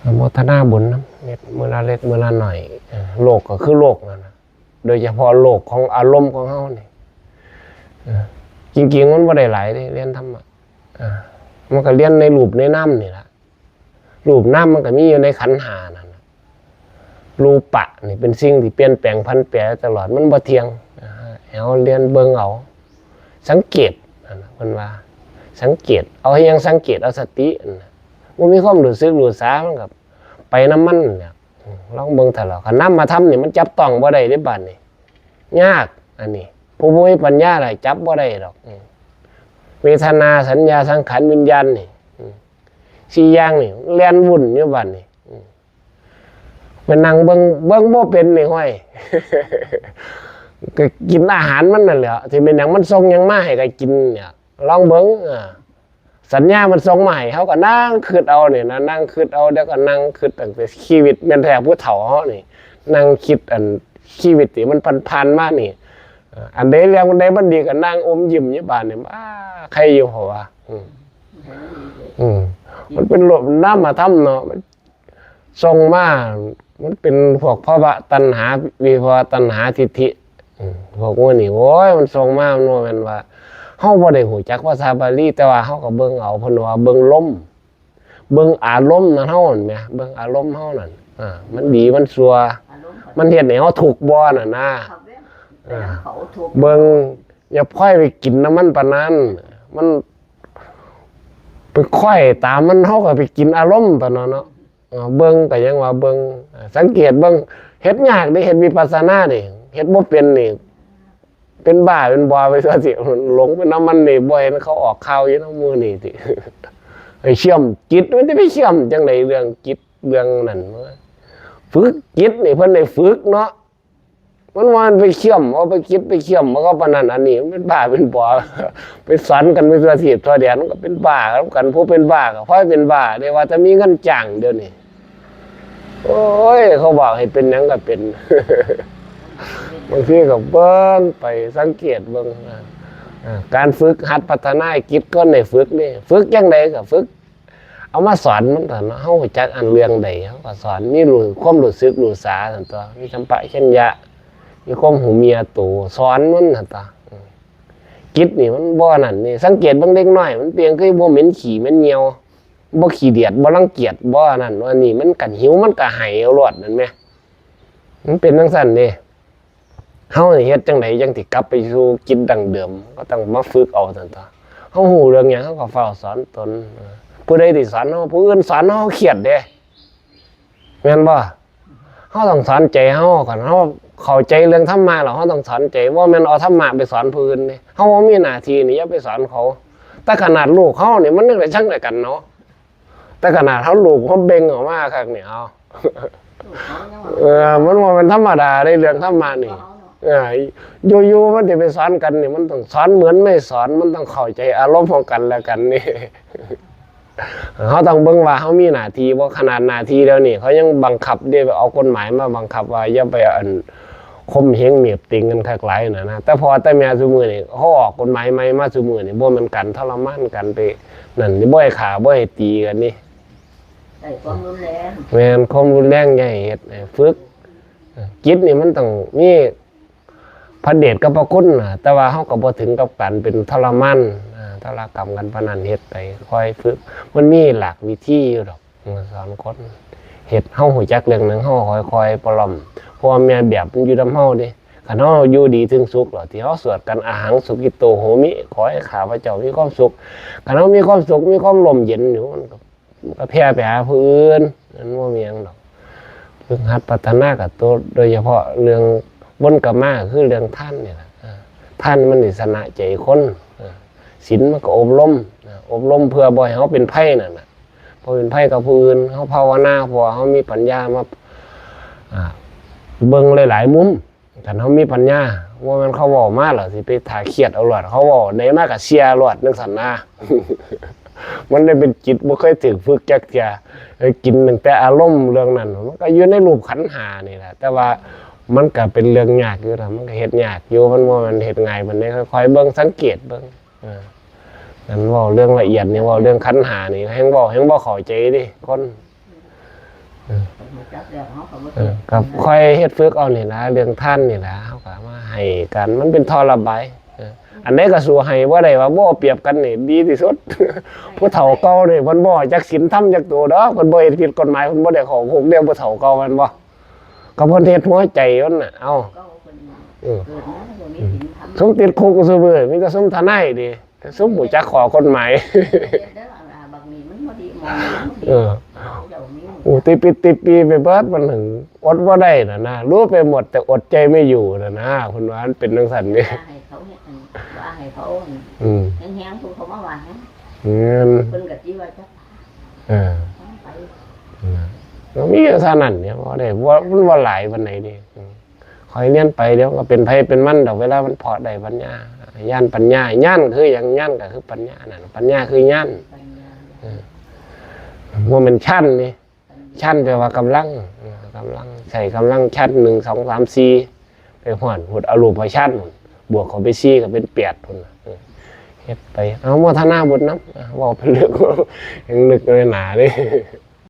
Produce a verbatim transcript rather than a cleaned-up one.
อนุโมทนาบุญนำ เฮ็ดมื้อละเล็กมื้อละน้อย เออ โลกก็คือโลกนั่นน่ะ โดยเฉพาะโลกของอารมณ์ของเฮานี่ เออ จริงๆ มันบ่ได้หลายเด้ เรียนธรรมะ อ่า มันก็เรียนในรูปในนามนี่ล่ะ รูปนามมันก็มีอยู่ในขันธ์ห้านั่นน่ะ รูปะนี่เป็นสิ่งที่เปลี่ยนแปลงผันแปรตลอด มันบ่เที่ยง อ่า ให้เฮาเรียนเบิ่งเอา สังเกต นั่นน่ะ เพิ่นว่า สังเกต เอาอิหยังสังเกต เอาสติ นั่นน่ะ บ่มีความรู้สึกรู้สา มันก็ไปนำมันนั่นแหละ อืม ลองเบิ่งเถาะล่ะ คันนามธรรมนี่มันจับต้องบ่ได้เด้บาดนี้ ยาก อันนี้ ผู้บ่มีปัญญาล่ะจับบ่ได้ดอก อืม เวทนา สัญญา สังขาร วิญญาณนี่ อืม สี่อย่างนี่ แล่นวุ่นอยู่บาดนี้ อืม ไปนั่งเบิ่ง เบิ่งบ่เป็นนี่ ห้วย ก็กินอาหารมันนั่นแหละ สิเป็นหยังมันส่งหยังมาให้ก็กินเนี่ย ลองเบิ่ง อ่า สัญญามันส่งมาให้ เฮาก็นั่งคิดเอาเนี่ยนะ นั่งคิดเอา เดี๋ยวก็นั่งคิดตั้งแต่ชีวิตแม่นแท้ผู้เฒ่าเฮานี่ นั่งคิดอันชีวิตที่มันผ่านๆมานี่ เอ่อ อันใดเรื่องใดมันดีก็นั่งอมยิ้มอยู่บาดนี่ อ้า ใครอยู่ เพราะว่า อืม อืม มันเป็นรูปนามธรรมเนาะ มันส่งมา มันเป็นพวกภวตัณหา วิภวตัณหา ทิฏฐิ อืม พวกหมู่นี้ โอ้ย มันส่งมา มันบ่แม่นว่า เฮาบ่ได้รู้จักภาษาบาลี แต่ว่าเฮาก็เบิ่งเอา เพิ่นว่าเบิ่งลม เบิ่งอารมณ์นั่นเฮานั่นแหม เบิ่งอารมณ์เฮานั่น อ่า มันดีมันชั่ว อารมณ์ มันเฮ็ดให้เฮาทุกข์บ่นั่นนะ ครับ อ่า เขาทุกข์ เบิ่ง อย่าพลอยไปกินนำมันปานนั้น มัน ไปคอยตามมัน เฮาก็ไปกินอารมณ์ปานนั้นเนาะ เออ เบิ่งก็ยังว่าเบิ่ง เออ สังเกตเบิ่ง เฮ็ดยากเด้ เฮ็ดวิปัสสนาเด้ เฮ็ดบ่เป็นนี่ เป็นบ้าเป็นบอไปซั่วติ หลงไปนำมันนี่ บ่เห็นเขาออกข่าวอยู่นำมื้อนี้ติ ไอ้เชื่อมจิต มันสิไปเชื่อมจั่งใด เรื่องจิตเรื่องนั้น ฝึกจิตนี่เพิ่นได้ฝึกเนาะ มันว่ามันไปเชื่อม เอาไปคิดไปเชื่อม มันก็ปานนั้นอันนี้ มันเป็นบ้าเป็นบอ ไปสอนกันไปทั่วทีปทั่วแดน มันก็เป็นบ้ากัน ผู้เป็นบ้าก็พลอยเป็นบ้า ได้ว่าแต่มีเงินจ้างเดี๋ยวนี้ โอ้ย เขาบอกให้เป็นหยังก็เป็น บางทีก็เบิ่งไปสังเกตเบิ่ง อ่า อ่า การฝึกหัดพัฒนาจิตคนได้ฝึกนี่ ฝึกจั่งใดก็ฝึก เอามาสอนมันเถาะเนาะ เฮารู้จักอันเรื่องใด เฮาก็สอน มีรู้ ความรู้สึกรู้สาซั่นตั๊ว มีสัมปชัญญะ มีความรู้เมียโต สอนมันหั่นตั๊ว อืม จิตนี่มันบ่นั่นนี่ สังเกตเบิ่งเด็กน้อย มันเปียงคือบ่เหม็นขี้เหม็นเหี่ยว บ่ขี้เดียด บ่รังเกียจ บ่อันนั้น อันนี้มันกัดหิว มันก็ไห้เอาโลดนั่นแหม มันเป็นจั่งซั้นเด้ เฮานี่เฮ็ดจั่งใดจั่งสิกลับไปสู่จิตดั้งเดิม ก็ต้องมาฝึกเอาซั่นตั๊ว เฮารู้เรื่องหยัง เฮาก็ฟ้าวสอนตน เออ ผู้ใดสิสอนเฮา ผู้อื่นสอนเฮา เฮาเครียดเด้ แม่นบ่ เฮาต้องสอนใจเฮา คันเฮาเข้าใจเรื่องธรรมะแล้ว เฮาต้องสอนใจ บ่แม่นเอาธรรมะไปสอนผู้อื่นเด้ เฮาบ่มีหน้าที่นี่ อย่าไปสอนเขา แต่ขนาดลูกเฮานี่ มันยังได้จั่งใดกันเนาะ แต่ขนาดเฮาลูกเฮาเบ่งออกมาคักนี่ เอา เออ มันบ่แม่นธรรมดาเด้ เรื่องธรรมะนี่ เออ อยู่ๆ มันสิไปสอนกันนี่ มันต้องสอนเหมือนไม่สอน มันต้องเข้าใจอารมณ์ของกันและกันนี่ เฮาต้องเบิ่งว่าเฮามีหน้าที่บ่ ขนาดหน้าที่เดี๋ยวนี้ เขายังบังคับเด้ เอากฎหมายมาบังคับว่าอย่าไป อัน ข่มเหงเหน็บติ่งกันคักหลายนั่นนะ แต่พ่อแต่แม่ซุมื้อนี่ เขาออกกฎหมายใหม่มาซุมื้อนี่ บ่แม่นการทรมานกันไปนั่นนี่ บ่ให้ฆ่า บ่ให้ตีกันนี่ ใช้ความรุนแรง แม่น ความรุนแรงอย่าให้เฮ็ด ให้ฝึก จิตนี่มันต้องมีพระเดชกับพระคุณน่ะ แต่ว่าเฮาก็บ่ถึงกับการเป็นทรมาน อ่า ทรกรรมกันปานนั้น เฮ็ดไป ค่อยฝึก มันมีหลากวิธีอยู่ดอก มาสอนคน เฮ็ดเฮารู้จักเรื่องหนึ่ง เฮาค่อยๆปลอม เพราะว่าแม่แบบมันอยู่นำเฮาเด้ คันเฮาอยู่ดีถึงสุขแล้ว ที่เฮาสวดกัน อะหังสุขิโตโหมิ ขอให้ข้าพเจ้ามีความสุข คันเฮามีความสุข มีความร่มเย็นอยู่ มันก็ มันก็แผ่ไปหาผู้อื่น มันบ่มีหยังดอก ฝึกหัดพัฒนากับตัว โดยเฉพาะเรื่องวนกลับมา คือเรื่องทานนี่ล่ะ อ่า ทานมันสิชนะใจคน อ่า ศีลมันก็อบรม อ่า อบรมเพื่อบ่ให้เฮาเป็นภัยนั่นน่ะ บ่เป็นภัยกับผู้อื่น เฮาภาวนา เพราะว่าเฮามีปัญญามา อ่า เบิ่งหลายๆมุม คันเฮามีปัญญา บ่แม่นเขาเว้ามาแล้วสิไปท่าเครียดเอาโลด เขาเว้าได้มาก็เชื่อโลดจั่งซั้นนะ มันได้เป็นจิตบ่เคยถูกฝึกจักเทื่อ เอ้ย กินตั้งแต่อารมณ์เรื่องนั้น มันก็อยู่ในรูปขันธ์ห้านี่แหละ แต่ว่ามันก็เป็นเรื่องยากอยู่นะ มันก็เฮ็ดยากอยู่ มันบ่แม่นเฮ็ดง่ายปานใด ค่อยๆเบิ่ง สังเกตเบิ่ง เออ นั่นเว้าเรื่องละเอียดนี่ เว้าเรื่องขันธ์ห้านี่ แฮ่งเว้าแฮ่งบ่เข้าใจเด้ คน จักแล้วเฮาก็บ่ เออ จัก ก็ค่อยเฮ็ดฝึกเอานี่ล่ะ เรื่องทานนี่ล่ะ เฮาก็มาให้กัน มันเป็นท่อระบาย เออ อันใดก็สู้ให้บ่ได้ ว่าบ่เอาเปรียบกันนี่ดีที่สุด ผู้เฒ่าเก่านี่เพิ่นบ่จักศีลธรรมจักตัวดอก เพิ่นบ่เฮ็ดผิดกฎหมาย เพิ่นบ่ได้เข้าคุกเด้ ผู้เฒ่าเก่าแม่นบ่ ก็เพิ่นเฮ็ดหัวใจมันน่ะ เอ้า เก่าเพิ่น เออ เกิดมาบ่มีศีลธรรม ซุมติดคุกซุมื้อ มีแต่ซุมทนายเด้ ซุมรู้จักข้อกฎหมาย เฮ็ดเด้อ อ่า บักนี่มันบ่ดี หม่องนี่มันบ่ดี เออ เจ้ามี อู้ ติปิดติปีไปเบิด มันถึงอดบ่ได้น่ะนะ รู้ไปหมดแต่อดใจไม่อยู่น่ะนะ เพิ่นว่ามันเป็นจังซั่นเด้ ว่าให้เขาเฮ็ดอัน ว่าให้เขาอัน อืม แฮงๆ ผู้เขามาว่าแฮง แม่น เพิ่นก็สิว่าจัก เออ ไป นะ ก็มีเท่านั้นเนี่ย บ่ได้ บ่ มันบ่หลายปานใดเด้ อืม ค่อยเรียนไป เดี๋ยวก็เป็นไผเป็นมันดอก เวลามันพอได้ปัญญา ญาณปัญญา ญาณคือหยัง ญาณก็คือปัญญานั่น ปัญญาคือญาณ ปัญญา เออ บ่แม่นฌานนี่ ฌานแปลว่ากำลัง เออ กำลัง ใช้กำลังฌาน หนึ่ง สอง สาม สี่ ไปฮอดพุ้น อรูปฌานพุ้น บวกเข้าไปสี่ก็เป็นแปดพุ้นน่ะ เออ เฮ็ดไป เอาโมทนาบุญนำ เว้าไปเรื่อง ยังนึกเลยหนาเด้